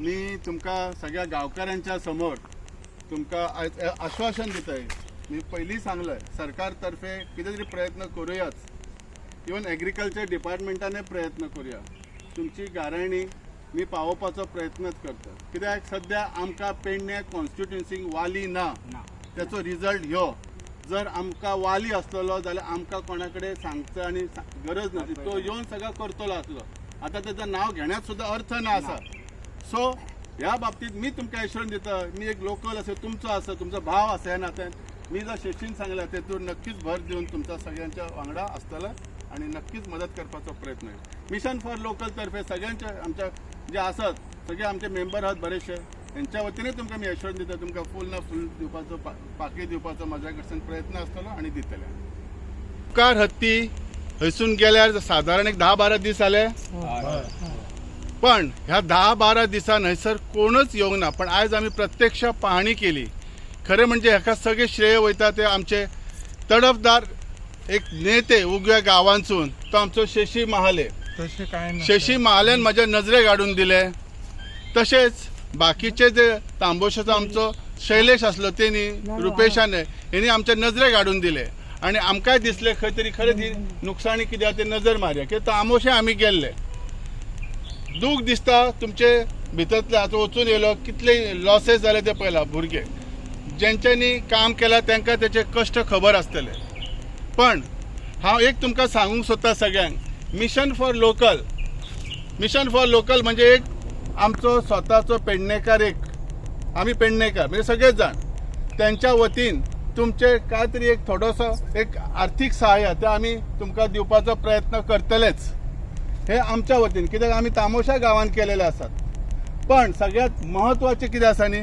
मी तुमकां सगळ्या गांवकारांच्या समोर तुमकां आश्वासन दितय. मी पयलीं सांगलें सरकार तर्फे कितें तरी प्रयत्न करुयाच, इवन एग्रीकल्चर डिपार्टमेंटानय प्रयत्न करुया. तुमची गाराणी मी पावोवपाचो प्रयत्नच करता. कित्याक सद्या आमकां पेडणे कॉन्स्टिट्युन्सीक वाली ना, तेचो रिजल्ट ह्यो. जर आमकां वाली आसलेलो जाल्यार आमकां कोणा कडेन सांगचो आनी गरज नासली, तो येवन सगळो करतलो आसलो. आतां तेचो नांव घेण्यात सुद्दां अर्थ ना आसा. सो ह्या बाबतींत मी तुमकां एश्योरन्स दिता, मी एक लोकल आसा, तुमचो आसा, तुमचो भाव आसा ह्या नात्यान मी जर शशीन सांगला तेतूर नक्कीच भर दिवन तुमच्या सगळ्यांच्या वांगडा आसतलो आनी नक्कीच मदत करपाचो प्रयत्न. मिशन फॉर लोकल तर्फे सगळ्यांच्या आमच्या जे आसात सगळे आमचे मेंबर आहात बरेचशे, हेंच्या वतीनूय तुमकां मी एश्योरन्स दिता, तुमकां फूल ना फूल दिवपाचो पाकी दिवपाचो म्हाज्या कडच्यान प्रयत्न आसतलो आनी दितले. उपकार हत्ती हयसून गेल्यार सादारण एक 10-12 दीस जाले, पण ह्या 10-12 दिसान हयसर कोणूच येवंक ना. पण आयज आमी प्रत्यक्ष पाहणी केली. खरें म्हणजे हाका सगळें श्रेय वयता ते आमचे तडफदार एक नेते उगव्या गांवांसून, तो आमचो शशी महाले. शशी महाल्यान म्हज्या नजरेक हाडून दिले. तशेंच बाकीचे जे तांबोशाचो आमचो शैलेश आसलो तेणी, रुपेशान, हेणी आमच्या नजरेक हाडून दिले आनी आमकांय दिसलें खंय तरी खरें ही नुकसाणी कितें आसा तें नजर मारया. कित्याक तांबोशे आमी गेल्ले. दूख दिसता तुमचे भितरतले आतां वचून येयलो कितले लॉसेस जाले ते पळयला. भुरगे जेंच्यांनी काम केलां तांकां तेचे कश्ट खबर आसतले. पण हांव एक तुमकां सांगूंक सोदता सगळ्यांक, mission for local, mission for local म्हणजे एक आमचो स्वताचो पेडणेकार, एक आमी पेडणेकार म्हणजे सगळेच जाण तेंच्या वतीन तुमचे काय तरी एक थोडोसो एक आर्थीक सहाय्य ते आमी तुमकां दिवपाचो प्रयत्न करतलेच, हे आमच्या वतीन. कित्याक आमी तामोशा गांवांत केलेले आसात. पण सगळ्यात म्हत्वाचें कितें आसा न्ही,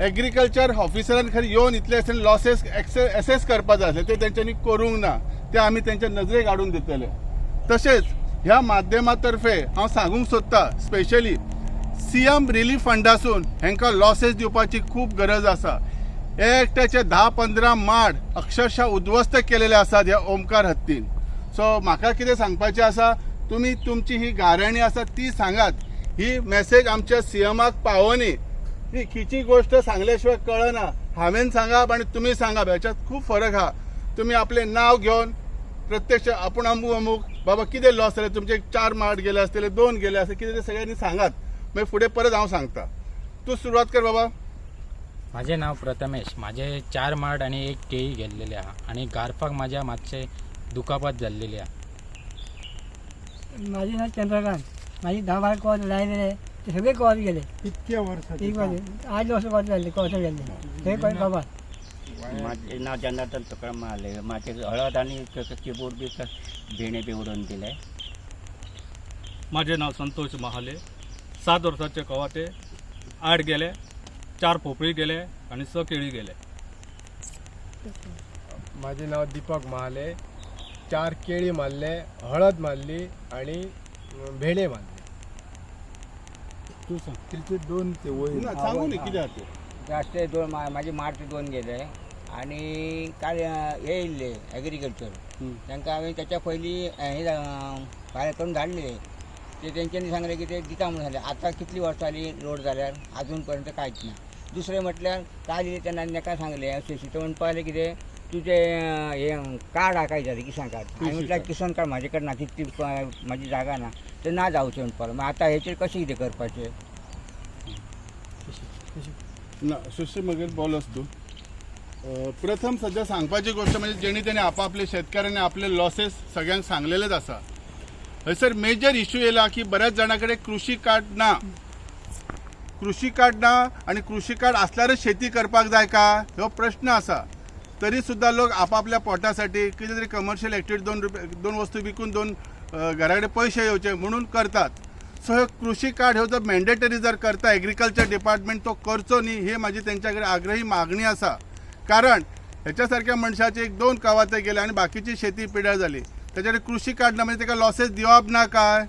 एग्रीकल्चर ऑफिसरान खरें येवन इतले आसतना लॉसेस एसेस करपा जाय आसले, ते तेंच्यांनी करूंक ना, ते आमी तेंच्या नजरेक हाडून दितले. तशेंच ह्या माध्यमातर्फे हांव सांगूंक सोदता, स्पेशली सीएम रिलीफ फंडासून हेंकां लॉसेस दिवपाची खूब गरज आसा. एकट्याचे 10-15 माड अक्षरशः उद्ध्वस्त केलेले आसात ह्या ओमकार हत्तीन. सो म्हाका कितें सांगपाचें आसा, तुमी तुमची ही गाराणी आसा ती सांगात. ही मॅसेज आमच्या सीएमाक पावोनी. ही खिची गोष्ट सांगल्या शिवाय कळना. हांवें सांगप आनी तुमी सांगप ह्याच्यात खूब फरक आहा. तुमी आपलें नांव घेवन प्रत्यक्ष आपूण अमूक अमूक बाबा कितें लॉस जाले, तुमचे 4 माड गेले आसतले, 2 गेले आसतले, कितें तें सगळ्यांनी सांगात. मागीर फुडें परत हांव सांगता. तूं सुरवात कर बाबा. माझे नाव प्रथमेश. माझे 4 माड आणि 1 केळी गेल्लेले आहा आणि गारफाक माझ्या मातशे दुखापत जाल्लेली आहा. माझे नाव चंद्रकांत. माझी 10 माड कॉल लायलेले ते सगळे कॉल गेले. कितके वर्सां? 8 वर्सां कॉल जाल्ले, कॉल गेल्ले सगळे कॉल बाबा. माझे नाव जनार्दन तुकाराम महाले. माझे हळद आणि चिबूड बी भेणे बी उडोवन दिले. माझे नाव संतोष महाले. 7 वर्साचे कवाथे 8 गेले, 4 पोपळी गेले आणि 6 केळी गेले. माझे नाव दीपक महाले. 4 केळी मारले, हळद मारली आणि भेणे मारले. तूं सांग कितले 2 ते वयर सांगू न्ही कितें तें. जास्त 2 माझे मार्च 2 गेले आणि काल हे येयल्ले एग्रीकल्चर, तांकां हांवें त्याच्या पयलीं हे फायल करून धाडले. ते तेंच्यांनी सांगले की ते दिता म्हणून सांगले. आतां कितली वर्सां जाली रोड जाल्यार आजून पर्यंत कांयच ना. दुसरें म्हटल्यार काल येयले तेन्ना ताका सांगलें शशी म्हणपा लागले कितें तुजें हें कार्ड आहा काय जालें किसान कार्ड. हांवें म्हटल्यार किसान कार्ड म्हाजे कडेन ना, तितली म्हाजी जागा ना, तें ना जावचें म्हणपाक. मागीर आतां हेचेर कशें कितें करपाचें? ना सुशी मगेर बोलस तूं. प्रथम सध्या सांगपाची गोष्ट म्हणजे जेणी तेणी आपापले शेतकऱ्यांनी आपले लॉसेस सगळ्यांक सांगलेलेच आसा. हयसर मेजर इश्यू येयला की बऱ्याच जाणां कडेन कृषी कार्ड ना. कृषी कार्ड ना आनी कृषी कार्ड आसल्यारच शेती करपाक जाय का हो प्रश्न आसा. तरी सुद्दां लोक आपापल्या पोटासाठी कितें तरी कमर्शियल एक्टिविटी 2 वस्तू विकून 2 घरा कडेन पयशे येवचे म्हणून करतात. सो हे कृषी कार्ड ह्यो जर मॅन्डेटरी जर करता एग्रीकल्चर डिपार्टमेंट तो करचो न्ही, हे म्हाजी तेंच्या कडेन आग्रही मागणी आसा. कारण ह्याच्या सारक्या मनशाचे 1-2 कवाथे गेले आनी बाकीची शेती पिड्यार जाली. तेच्या कृषी कार्ड ना म्हणजे ताका लॉसेस दिवप ना काय.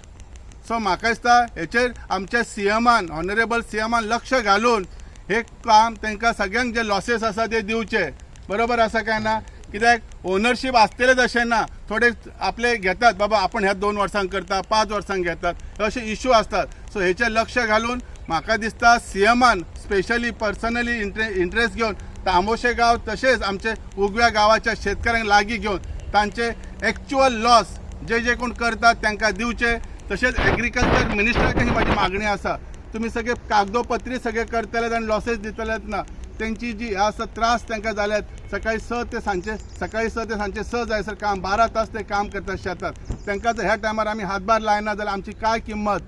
सो म्हाका दिसता हेचेर आमच्या सीएमान, ऑनरेबल सीएमान लक्ष घालून हे काम तांकां सगळ्यांक जे लॉसेस आसा ते दिवचे. बरोबर आसा काय ना? कित्याक ओनरशीप आसतलेच अशें ना, थोडे आपले घेतात बाबा आपण ह्या 2 वर्सांक करता, 5 वर्सांक घेतात, अशे इश्यू आसतात. सो हेचेर लक्ष घालून म्हाका दिसता सीएमान स्पेशली पर्सनली इंट्रस्ट घेवन तांबोशे गांव तशेंच आमचे उगव्या गांवाच्या शेतकऱ्यांक लागीं घेवन तांचे एक्चुअल लॉस जे जे कोण करतात तांकां दिवचे. तशेंच एग्रीकल्चर मिनिस्टराक ही म्हाजी मागणी आसा, तुमी सगळे कागदोपत्री सगळे करतले आनी लॉसेस दितलेच ना, तेंची जी आसा त्रास तांकां जाल्यात. सकाळी 6 ते सांजचे, सकाळी 6 ते सांजचे 6 जायसर काम, 12 तास ते काम करतात शेतात. तांकां जर ह्या टायमार आमी हातभार लायना जाल्यार आमची काय किंमत,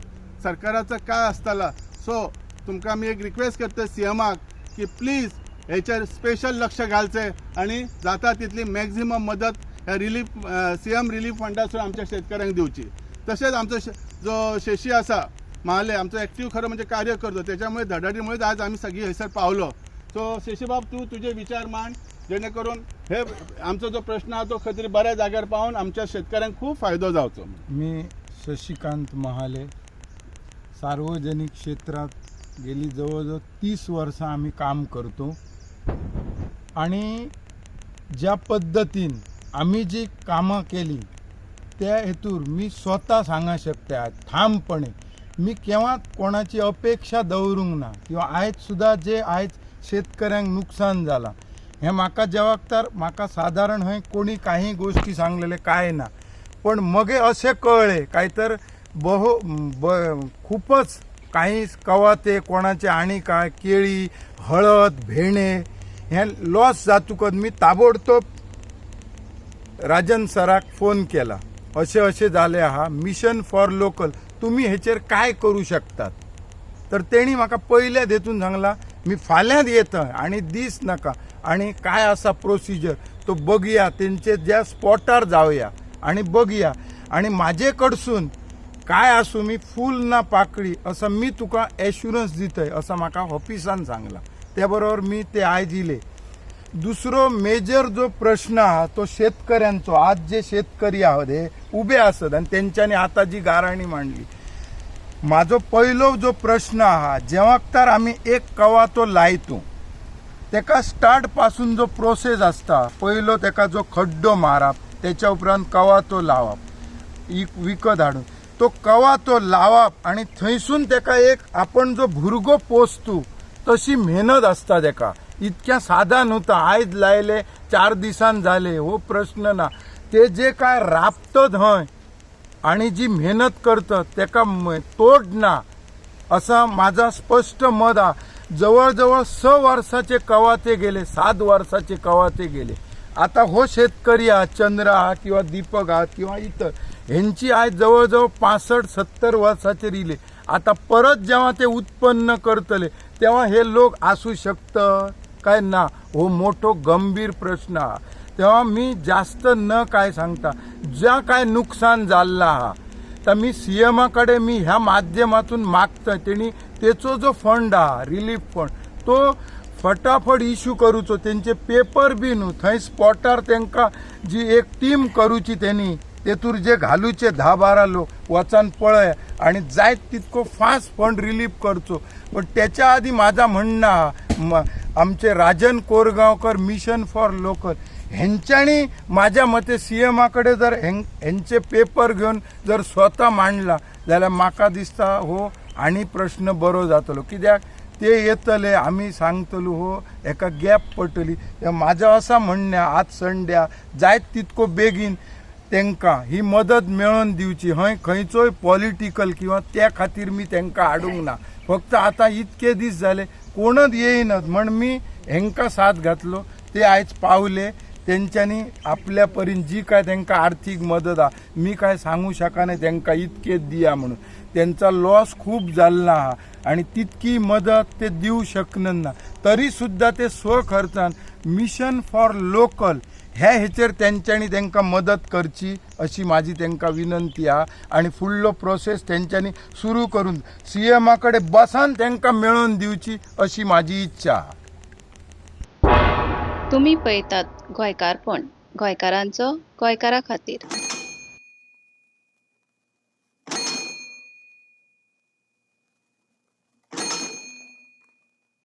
सरकाराचो काय आसतला. सो तुमकां आमी एक रिक्वेस्ट करता सीएमाक की प्लीज हेचेर स्पेशल लक्ष घालचें आनी जाता तितली मॅक्झिमम मदत ह्या रिलीफ सीएम रिलीफ फंडासून आमच्या शेतकऱ्यांक दिवची. तशेंच आमचो जो शेशी आसा महाले, आमचो एक्टीव खरो म्हणजे कार्य करतो, त्याच्यामुळे धडाडीमुळेच आज आमी सगळी हयसर पावलो. सो शेशीबाब, तूं तुजे विचार मांड जेणे करून हे आमचो जो प्रश्न आहा तो खंय तरी बऱ्या जाग्यार पावून आमच्या शेतकऱ्यांक खूब फायदो जावचो. मी शशिकांत महाले, सार्वजनिक क्षेत्रात गेली जवळजवळ 30 वर्सां आमी काम करतो आणि ज्या पद्दतीन आमी जी कामां केली त्या हेतूर मी स्वता सांगूंक शकता ठामपणे, मी केव्हाच कोणाची अपेक्षा दवरूंक ना किंवा आयज सुद्दां जे आयज शेतकऱ्यांक नुकसान जालां हें म्हाका जेवाक म्हाका सादारण हय कोणी काही गोष्टी सांगलेले काय ना, पण मगे अशें कळ्ळें काय तर खूपच काही कवाते कोणाचे आनी काय केळी हळद भेणे हे लॉस जातकच मी ताबडतोब राजन सराक फोन केला, अशें अशें जालें आहा, मिशन फॉर लोकल तुमी हेचेर काय करूं शकतात. तर तेणी म्हाका पयल्याच हेतून सांगला मी फाल्यांच येता आनी दीस नाका आनी काय आसा प्रोसिजर तो बघया, तेंचे ज्या स्पॉटार जावया आनी बघया आनी म्हाजे कडसून काय आसूं मी फूल ना पाकळी असं मी तुका एश्युरन्स दितय असं म्हाका ऑफिसान सांगला. त्या बरोबर मी ते आयज इले. दुसरो मेजर जो प्रश्न आहा तो शेतकऱ्यांचो. आज जे शेतकरी आहात हे उबे आसत आनी तेंच्यांनी आतां जी गाराणी मांडली, म्हाजो पयलो जो प्रश्न आहा, जेवाक आमी एक कवातो लायतो तेका स्टार्ट पासून जो प्रोसेस आसता, पयलो तेका जो खड्डो मारप, तेच्या उपरांत कवातो लावप, विकत हाडून तो कवातो लावप आनी थंयसून तेका एक आपण जो भुरगो पोसतू तशी मेहनत आसता तेका. इतक्या सादा न्हू आयज लायले 4 दिसान जाले हो प्रश्न ना, ते जे काय राबतत हय आनी जी मेहनत करतात तेका तोड ना असा माझा स्पष्ट मत आहा. जवळ जवळ 6 वर्साचे कवाते गेले, 7 वर्साचे कवाते गेले. आता हो शेतकरी आहा, चंद्र आहा किंवा दीपक आहा किंवा इतर, हेंची आयज जवळ जवळ 65-70 वर्साचेर इले. आता परत जेव्हा ते उत्पन्न करतले तेव्हा हे लोक आसूं शकता काय ना, हो मोठो गंभीर प्रश्न आहा. तेव्हा मी जास्त न काय सांगता ज्या काय नुकसान जाल्लां आहा तर मी सीएमा कडेन मी ह्या माध्यमातून मागता तेणी तेचो जो फंड आहा रिलीफ फंड तो फटाफट इश्यू करूचो, तेंचे पेपर बी न्हू थंय स्पॉटार तेंकां जी एक टीम करूची तेणी तेतूर जे घालूचे 10-12 लोक वचान पळय आनी जायत तितको फास्ट फंड रिलीफ करचो. पण त्याच्या आदी माझा म्हणणं आहा आमचे Rajan Korgaonkar mission for local हेंच्यांनी माझ्या मते सीएमा कडेन जर हेंचे पेपर घेवन जर स्वता मांडला जाल्यार म्हाका दिसता हो आनी प्रश्न बरो जातलो. कित्याक ते येतले आमी सांगतलो हो एका गॅप पडटली. म्हाजें असा म्हणणें आज संड्या जायत तितको बेगीन तेंकां ही मदत मेळोवन दिवची. हय खंयचोय पॉलिटिकल किंवा त्या खातीर मी तेंकां हाडूंक ना, फक्त आतां इतके दीस जाले कोणच येयनात म्हण मी हेंकां साथ घातलो. ते आयज पावले, तेंच्यांनी आपल्या परीन जी काय तेंकां आर्थीक मदत आहा मी काय सांगू शकना तेंकां इतके दिया म्हणून, तेंचा लॉस खूब जाल्लो आहा आनी तितकी मदत ते दिवं शकना, तरी सुद्दां ते स्वखर्चान मिशन फॉर लोकल ह्या हेचेर तेंच्यांनी तेंकां मदत करची अशी म्हाजी तेंकां विनंती आहा. आनी फुडलो प्रोसेस तेंच्यांनी सुरू करून सीएमा कडेन बसान तेंकां मेळोवन दिवची अशी म्हाजी इच्छा आहा. तुमी पळयतात गोंयकारपण, गोंयकारांचो गोंयकारा खातीर.